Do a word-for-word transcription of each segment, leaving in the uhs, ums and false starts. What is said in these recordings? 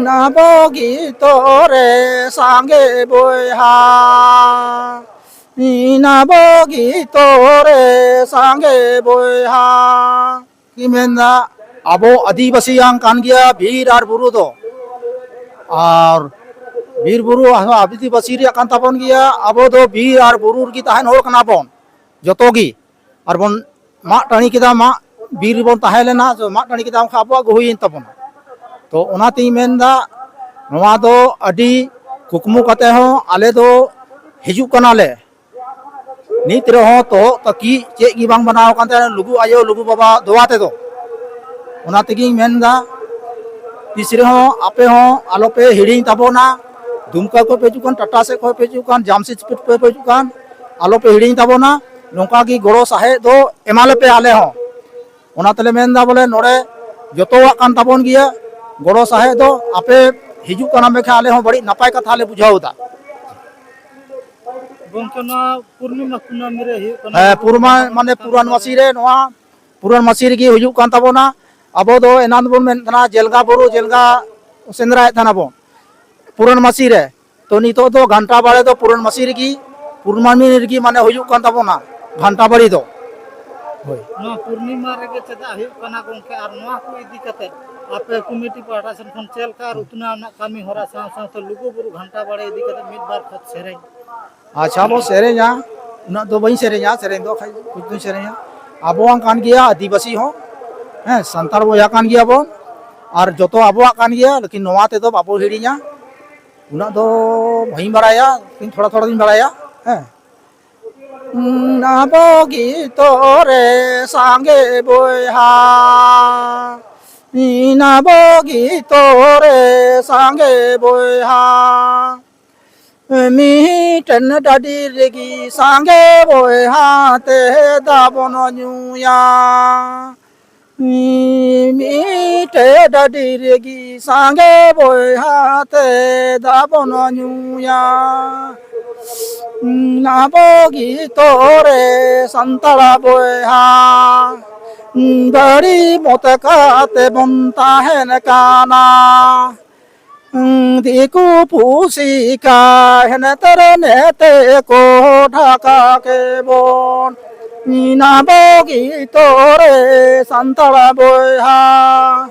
ᱟᱵᱚ ᱜᱤᱛᱚ ᱨᱮ ᱥᱟᱸᱜᱮ ᱵᱚᱭᱦᱟ, ᱟᱵᱚ ᱜᱤᱛᱚ ᱨᱮ ᱥᱟᱸᱜᱮ ᱵᱚᱭᱦᱟ᱾ ᱤᱧ ᱢᱮᱱᱫᱟ, ᱟᱵᱚ ᱟᱹᱫᱤᱵᱟᱹᱥᱤᱭᱟᱝ ᱠᱟᱱ ᱜᱮᱭᱟ ᱵᱤᱨ ᱟᱨ ᱵᱩᱨᱩ ᱫᱚ, ᱟᱨ ᱵᱤᱨ ᱵᱩᱨᱩ ᱟᱹᱫᱤᱵᱟᱹᱥᱤ ᱨᱮᱭᱟᱜ ᱠᱟᱱ ᱛᱟᱵᱚᱱ ᱜᱮᱭᱟ᱾ ᱟᱵᱚ ᱫᱚ ᱵᱤᱨ ᱟᱨ ᱵᱩᱨᱩ ᱨᱮᱜᱮ ᱛᱟᱦᱮᱱ ᱦᱚᱲ ᱠᱟᱱᱟ ᱵᱚᱱ ᱡᱚᱛᱚ ᱜᱮ, ᱟᱨ ᱵᱚᱱ ᱢᱟᱜ ᱴᱟᱺᱰᱤ ᱠᱮᱫᱟ, ᱢᱟᱜ ᱵᱤᱨ ᱨᱮᱵᱚᱱ ᱛᱟᱦᱮᱸ ᱞᱮᱱᱟ, ᱢᱟᱜ ᱴᱟᱺᱰᱤ ᱠᱮᱫᱟ, ᱚᱱᱠᱟ ᱟᱵᱚᱣᱟᱜ ᱜᱮ ᱦᱩᱭᱮᱱ ᱛᱟᱵᱚᱱᱟ᱾ ᱛᱚ ᱚᱱᱟᱛᱤᱧ ᱢᱮᱱᱫᱟ, ᱱᱚᱣᱟ ᱫᱚ ᱟᱹᱰᱤ ᱠᱩᱠᱢᱩ ᱠᱟᱛᱮ ᱦᱚᱸ ᱟᱞᱮ ᱫᱚ ᱦᱤᱡᱩᱜ ᱠᱟᱱᱟᱞᱮ᱾ ᱱᱤᱛ ᱨᱮᱦᱚᱸ ᱛᱚᱦᱚᱜ ᱛᱟᱹᱠᱤᱡ ᱪᱮᱫ ᱜᱮ ᱵᱟᱝ ᱵᱮᱱᱟᱣ ᱟᱠᱟᱱ ᱛᱟᱦᱮᱸᱱᱟ᱾ ᱞᱩᱜᱩ ᱟᱭᱳ, ᱞᱩᱜᱩ ᱵᱟᱵᱟ ᱫᱚᱣᱟ ᱛᱮᱫᱚ᱾ ᱚᱱᱟ ᱛᱮᱜᱮᱧ ᱢᱮᱱᱫᱟ, ᱛᱤᱥ ᱨᱮᱦᱚᱸ ᱟᱯᱮ ᱦᱚᱸ ᱟᱞᱚᱯᱮ ᱦᱤᱲᱤᱧ ᱛᱟᱵᱚᱱᱟ᱾ ᱫᱩᱢᱠᱟ ᱠᱷᱚᱱ ᱯᱮ ᱦᱤᱡᱩᱜ ᱠᱟᱱ, ᱴᱟᱴᱟ ᱥᱮᱫ ᱠᱷᱚᱱ ᱯᱮ ᱦᱤᱡᱩᱜ ᱠᱟᱱ, ᱡᱟᱢᱥᱮᱫᱽᱯᱩᱨ ᱯᱮ ᱦᱤᱡᱩᱜ ᱠᱟᱱ, ᱟᱞᱚᱯᱮ ᱦᱤᱲᱤᱧ ᱛᱟᱵᱚᱱᱟ᱾ ᱱᱚᱝᱠᱟ ᱜᱮ ᱜᱚᱲᱚ ᱥᱟᱦᱮᱫ ᱫᱚ ᱮᱢᱟᱞᱮᱯᱮ ᱟᱞᱮ ᱦᱚᱸ᱾ ᱚᱱᱟ ᱛᱮᱞᱮ ᱢᱮᱱᱫᱟ ᱵᱚᱞᱮ ᱱᱚᱰᱮ ᱡᱚᱛᱚᱣᱟᱜ ᱠᱟᱱ ᱛᱟᱵᱚᱱ ᱜᱮᱭᱟ ᱜᱚᱲᱚ ᱥᱟᱦᱮᱫ ᱫᱚ᱾ ᱟᱯᱮ ᱦᱤᱡᱩᱜ ᱠᱟᱱᱟ ᱢᱮᱱᱠᱷᱟᱱ ᱟᱞᱮ ᱦᱚᱸ ᱵᱟᱹᱲᱤᱡ ᱱᱟᱯᱟᱭ ᱠᱟᱛᱷᱟ ᱞᱮ ᱵᱩᱡᱷᱟᱹᱣ ᱮᱫᱟ᱾ ᱜᱚᱝᱠᱮ, ᱱᱚᱣᱟ ᱯᱩᱨᱱᱤᱢᱟ ᱠᱩᱱᱟᱹᱢᱤ ᱨᱮ ᱦᱩᱭᱩᱜ ᱠᱟᱱᱟ᱾ ᱦᱮᱸ, ᱯᱩᱨᱢᱟ-, ᱢᱟᱱᱮ ᱯᱩᱨᱟᱱᱢᱟᱥᱤ ᱨᱮ, ᱱᱚᱣᱟ ᱯᱩᱨᱟᱱᱢᱟᱥᱤ ᱨᱮᱜᱮ ᱦᱩᱭᱩᱜ ᱠᱟᱱ ᱛᱟᱵᱚᱱᱟ᱾ ᱟᱵᱚ ᱫᱚ ᱮᱱᱟᱱ ᱵᱚᱱ ᱢᱮᱱ ᱛᱟᱦᱮᱱᱟ ᱡᱮᱞᱜᱟ ᱵᱩᱨᱩ, ᱡᱮᱞᱜᱟ ᱥᱮᱸᱫᱽᱨᱟᱭᱮᱫ ᱛᱟᱦᱮᱱᱟ ᱵᱚᱱ ᱯᱩᱨᱟᱱᱢᱟᱥᱤ ᱨᱮ᱾ ᱛᱚ ᱱᱤᱛᱚᱜ ᱫᱚ ᱜᱷᱟᱱᱴᱟ ᱵᱟᱲᱮ ᱫᱚ ᱯᱩᱨᱟᱱᱢᱟᱥᱤ ᱨᱮᱜᱮ, ᱯᱩᱨᱱᱤᱢᱟ ᱨᱮᱜᱮ ᱢᱟᱱᱮ ᱦᱩᱭᱩᱜ ᱠᱟᱱ ᱛᱟᱵᱚᱱᱟ ᱜᱷᱟᱱᱴᱟ ᱵᱟᱲᱮ ᱫᱚ᱾ ᱦᱳᱭ᱾ ᱱᱚᱣᱟ ᱯᱩᱨᱱᱤᱢᱟ ᱨᱮᱜᱮ ᱪᱮᱫᱟᱜ ᱦᱩᱭᱩᱜ ᱠᱟᱱᱟ ᱜᱚᱝᱠᱮ, ᱟᱨ ᱱᱚᱣᱟ ᱠᱚ ᱤᱫᱤ ᱠᱟᱛᱮ ᱟᱯᱮ ᱠᱚᱢᱤᱴᱤ ᱯᱟᱦᱴᱟ ᱥᱮᱱ ᱠᱷᱚᱱ ᱪᱮᱫ ᱞᱮᱠᱟ ᱟᱨ ᱩᱛᱱᱟᱹᱣ ᱨᱮᱱᱟᱜ ᱠᱟᱹᱢᱤ ᱦᱚᱨᱟ ᱥᱟᱶ ᱥᱟᱶᱛᱮ ᱞᱩᱜᱩ ᱵᱩᱨᱩ ᱜᱷᱟᱱᱴᱟ ᱵᱟᱲᱮ ᱤᱫᱤ ᱠᱟᱛᱮ ᱢᱤᱫ ᱵᱟᱨ ᱠᱷᱚᱛ ᱥᱮᱨᱮᱧ? ᱟᱪᱪᱷᱟ, ᱵᱚ ᱥᱮᱨᱮᱧᱟ᱾ ᱩᱱᱟᱹᱜ ᱫᱚ ᱵᱟᱹᱧ ᱥᱮᱨᱮᱧᱟ, ᱥᱮᱨᱮᱧ ᱫᱚ ᱠᱷᱟᱡ ᱠᱩᱪ ᱫᱩᱧ ᱥᱮᱨᱮᱧᱟ᱾ ᱟᱵᱚᱣᱟᱝ ᱠᱟᱱ ᱜᱮᱭᱟ ᱟᱹᱫᱤᱵᱟᱹᱥᱤ ᱦᱚᱸ, ᱦᱮᱸ, ᱥᱟᱱᱛᱟᱲ ᱵᱚᱭᱦᱟ ᱠᱟᱱ ᱜᱮᱭᱟ ᱵᱚᱱ, ᱟᱨ ᱡᱚᱛᱚ ᱟᱵᱚᱣᱟᱜ ᱠᱟᱱ ᱜᱮᱭᱟ, ᱞᱮᱠᱤᱱ ᱱᱚᱣᱟ ᱛᱮᱫᱚ ᱵᱟᱵᱚ ᱦᱤᱲᱤᱧᱟ᱾ ᱩᱱᱟᱹᱜ ᱫᱚ ᱵᱟᱹᱧ ᱵᱟᱲᱟᱭᱟ, ᱞᱮᱠᱤᱱ ᱛᱷᱚᱲᱟ ᱛᱷᱚᱲᱟ ᱫᱚᱧ ᱵᱟᱲᱟᱭᱟ᱾ ᱦᱮᱸ᱾ ᱟᱵᱚ ᱜᱤᱛᱚ ᱨᱮ ᱥᱟᱸᱜᱮ ᱵᱚᱭᱦᱟ, ᱟᱵᱚ ᱜᱤᱛᱚ ᱨᱮ ᱥᱟᱸᱜᱮ ᱵᱚᱭᱦᱟ, ᱢᱤᱫᱴᱮᱱ ᱰᱟᱹᱰᱤ ᱨᱮᱜᱮ ᱥᱟᱸᱜᱮ ᱵᱚᱭᱦᱟ ᱛᱮ ᱫᱟᱜ ᱵᱚᱱ ᱧᱩᱭᱟ᱾ ᱢᱤᱫᱴᱮᱡ ᱰᱟᱹᱰᱤ ᱨᱮᱜᱮ ᱥᱟᱸᱜᱮ ᱵᱚᱭᱦᱟ ᱛᱮ ᱫᱟᱜ ᱵᱚᱱ ᱧᱩᱭᱟ᱾ ᱟᱵᱚ ᱜᱤᱛᱚ ᱨᱮ ᱥᱟᱱᱛᱟᱲ ᱵᱚᱭᱦᱟ ᱵᱟᱹᱲᱤ ᱢᱚᱛ ᱠᱟᱛᱮ ᱵᱚᱱ ᱛᱟᱦᱮᱱ ᱠᱟᱱᱟ᱾ ᱫᱤᱠᱩ ᱯᱩᱥᱤ ᱠᱟᱭ ᱦᱮᱱᱛᱮ ᱨᱮ ᱱᱮᱛᱮ ᱠᱚ ᱰᱷᱟᱠᱟ ᱠᱮᱵᱚᱱ᱾ ᱤᱱᱟ ᱵᱚᱜᱤᱛᱚ ᱨᱮ ᱥᱟᱱᱛᱟᱲ ᱵᱚᱭᱦᱟ,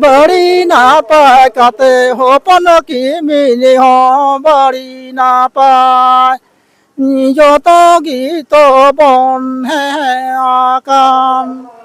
ᱵᱟᱹᱲᱤ ᱱᱟᱯᱟᱭ ᱠᱟᱛᱮ ᱦᱚᱯᱚᱱ ᱠᱤᱢᱤᱱ ᱦᱚᱸ ᱵᱟᱹᱲᱤ ᱱᱟᱯᱟᱭ ᱡᱚᱛᱚ ᱜᱮᱛᱚ ᱵᱚᱱ ᱦᱮᱸ ᱟᱠᱟᱱ᱾